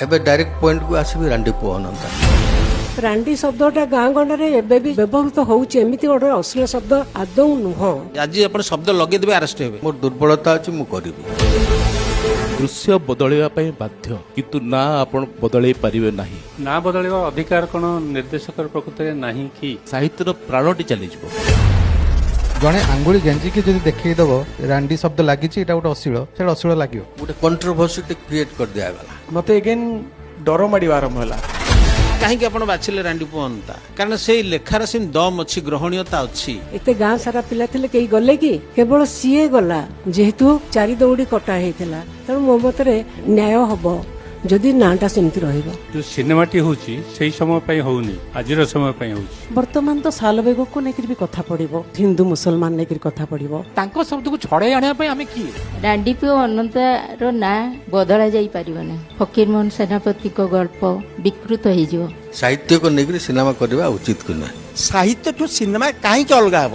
ଏବେ ଡାଇରେକ୍ଟ ପଏଣ୍ଟକୁ ଆସିବି, ରାଣ୍ଡି ପୁଅ ଅନନ୍ତା। ରାଣ୍ଡି ଶବ୍ଦଟା ଗାଁ ଗଣ୍ଡାରେ ଏବେ ବି ବ୍ୟବହୃତ ହଉଛି। ଏମିତି ଗୋଟେ ଅଶ୍ଳୀଳ ଶବ୍ଦ ଆଦୌ ନୁହଁ। ଆଜି ଆପଣ ଶବ୍ଦ ଲଗେଇଦେବେ, ଆରେଷ୍ଟ ହେବେ। ମୋର ଦୁର୍ବଳତା ଅଛି, ମୁଁ କରିବି। ଦୃଶ୍ୟ ବଦଳିବା ପାଇଁ ବାଧ୍ୟ, କିନ୍ତୁ ନା ଆପଣ ବଦଳେଇ ପାରିବେ ନାହିଁ। ନାଁ ବଦଳିବା ଅଧିକାର କ'ଣ ନିର୍ଦ୍ଦେଶକର ପ୍ରକୃତରେ ନାହିଁ କି? ସାହିତ୍ୟର ପ୍ରାଣଟି ଚାଲିଯିବ। ଜଣେ ଆଙ୍ଗୁଳି ଗେଞ୍ଜିକି ଯଦି ଦେଖେଇଦବ ରାଣ୍ଡି ଶବ୍ଦ ଲାଗିଛି, ଏଇଟା ଗୋଟେ ଅଶ୍ଳୀଳ, ସେଇଟା ଅଶ୍ଳୀଳ ଲାଗିବ। ଗୋଟେ କଣ୍ଟ୍ରୋଭର୍ସିଟେ କ୍ରିଏଟ୍ କରିଦିଆଗଲା। ମତେ ଏଗେନ୍ ଡର ମାଡ଼ିବା ଆରମ୍ଭ ହେଲା। କାହିଁକି ଆପଣ ବାଛିଲେ ରାଣ୍ଡି ପୁଅ ଅନନ୍ତା? କାରଣ ସେଇ ଲେଖାର ସେମିତି ଦମ୍ ଅଛି, ଗ୍ରହଣୀୟତା ଅଛି। ଏତେ ଗାଁ ସାରା ପିଲା ଥିଲେ, କେହି ଗଲେ କି? କେବଳ ସିଏ ଗଲା, ଯେହେତୁ ଚାରି ଦଉଡ଼ି କଟା ହେଇଥିଲା। ତେଣୁ ମୋ ମତରେ ନ୍ୟାୟ ହବ ଯଦି ନାଁଟା ସେମିତି ରହିବ। ଯୋଉ ସିନେମାଟି ହଉଛି, ସେଇ ସମୟ ପାଇଁ ହଉନି, ଆଜିର ସମୟ ପାଇଁ ହଉଛି। ବର୍ତ୍ତମାନ ତ ସାଲବେଗକୁ ନେଇକରି ବି କଥା ପଡିବ, ହିନ୍ଦୁ ମୁସଲମାନ ନେଇକରି କଥା ପଡିବ। ତାଙ୍କ ଶବ୍ଦକୁ ଛଡ଼େଇ ଆଣିବା ପାଇଁ ଆମେ କିଏ? ରାଣ୍ଡିପୁଅ ଅନନ୍ତାର ନାଁ ବଦଳା ଯାଇପାରିବ ନାହିଁ। ଫକୀରମୋହନ ସେନାପତିଙ୍କ ଗଳ୍ପ ବିକୃତ ହେଇଯିବ। ସାହିତ୍ୟକୁ ନେଇକରି ସିନେମା କରିବା ଉଚିତ କି ନୁହେଁ? ସାହିତ୍ୟଠୁ ସିନେମା କାହିଁକି ଅଲଗା ହବ?